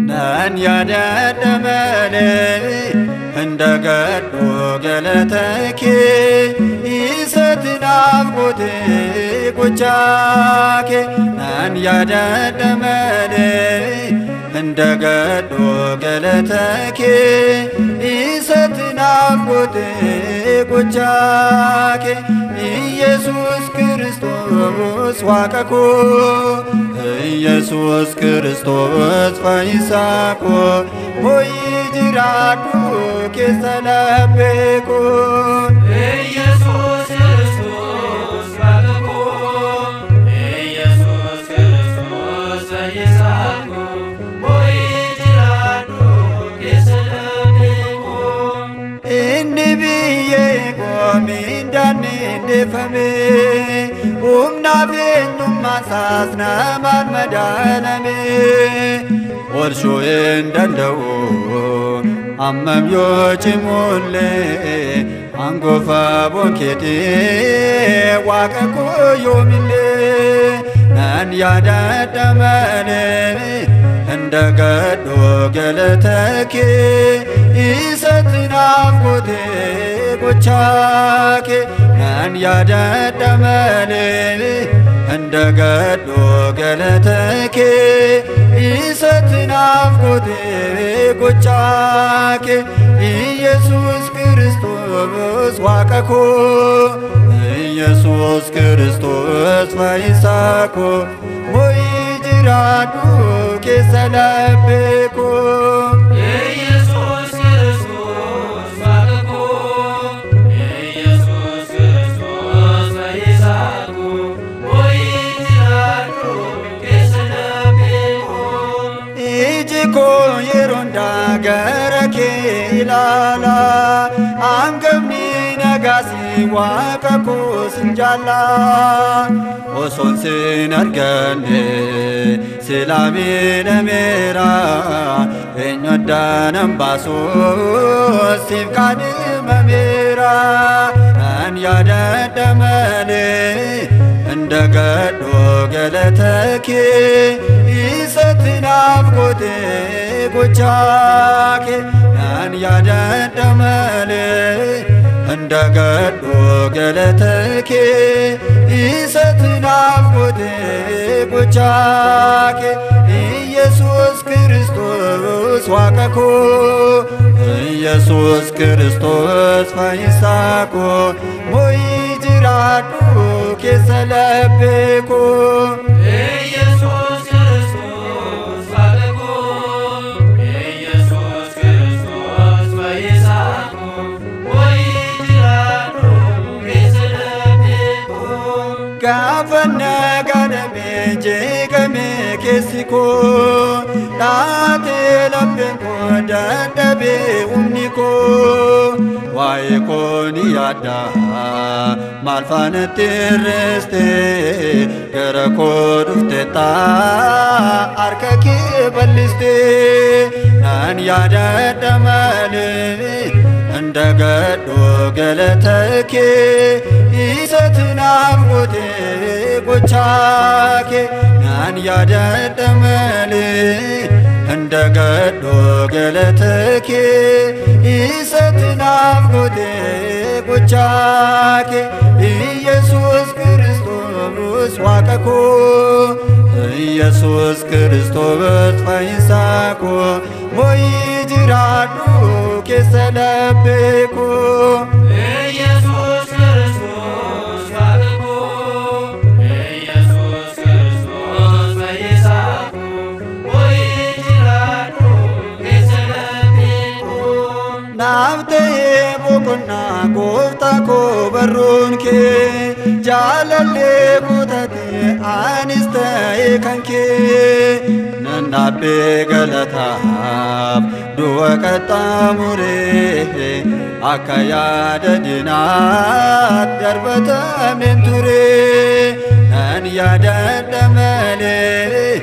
Nan yaadadha malee hindagadhu galata kee isatti naaf gootee gochaa kee. Nan yaadadha malee hindagadhu galata kee isatti naaf gootee gochaa kee. Iyesuus Kiristoos Waaqa koo, Iyesuus Kiristoos Fayyisaa koo, mooyii jiraadhu keessa laphee koo. Iyesuus Kiristoos Waaqa koo, Iyesuus Kiristoos Fayyisaa koo, mooyii jiraadhu keessa laphee koo. Inni biyyee koo mindaan mindeeffame, humnaaf eenyummaan isaas namaan madaalame. Warshuu hin danda'u ammam yoo cimullee, angoofa bonkeetii Waaqa koo yoomillee. Nan yaadadha malee hindagadhu galata kee isatti naaf gootee gochaa kee. Nan yaadadha malee hindagadhu galata kee isatti naaf gootee gochaa kee. Iyesuus Kiristoos Waaqa koo, Iyesuus Kiristoos Fayyisaa koo, mooyii jiraadhu keessa laphee koo. Iyesuus Kiristoos Waaqa koo, Iyesuus Kiristoos Fayyisaa koo, mooyii jiraadhu keessa laphee koo. Iji koo yeroo hundaa gara kee ilaala, hangafni nagaasi Waaqa koo sin jaalla. Osoon sin arganne silaa miidhameera, eenyu addaanan baasu siif kaadhimameera. Nan yaadadha malee hindagadhu galata kee isatti naaf gootee gochaa kee. Nan yaadadha malee hindagadhu galata kee isatti naaf gootee gochaa kee. Iyesuus Kiristoos Waaqa koo, Iyesuus Kiristoos Fayyisaa koo, mooyii jiraadhu keessa laphee koo. Iyesuus Kiristoos Waaqa koo, Iyesuus Kiristoos Fayyisaa koo, mooyii jiraadhu keessa laphee koo. Gaafa nagaa jeeqame keessi koo, dhaatee lapheen koo dadhabee humni koo, waa'ee koo ni yaadda maal faanatti hir'iste, gara koo dhufte taa harka kee bal'iste. Nan yaadadha malee hindagadhu galata kee isatti naaf gootee gochaa kee. Nan yaadadha malee hindagadhu galata kee isatti naaf gootee gochaa kee. Iyesuus Kiristoos Waaqa koo, Iyesuus Kiristoos Fayyisaa koo, mooyii jiraadhu keessa laphee koo. Iyesuus Kiristoos Waaqa koo, Iyesuus Kiristoos Fayyisaa koo, mooyii jiraadhu keessa laphee koo. Naaf ta'ee boqonnaa gooftaa koo barruun kee, jaalallee kutatee anis ta'e kan kee. Nan dhaabbee galataaf du'a qaxxaamuree, akka yaada diinaatti darbatameen ture. Nan yaadadha malee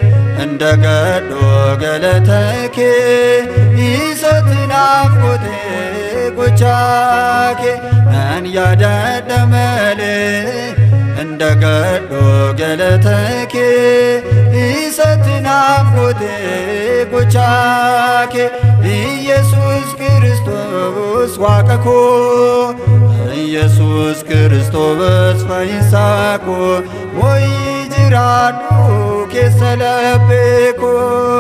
Indagadhu galata kee isatti naaf gootee gochaa kee nan yaadadha malee. Indagadhu galata kee isatti naaf gootee gochaa kee, Iyesuus Kiristoos Waaqa koo, Iyesuus Kiristoos fayyisaa koo, mooyii jiraadhu keessa laphee koo.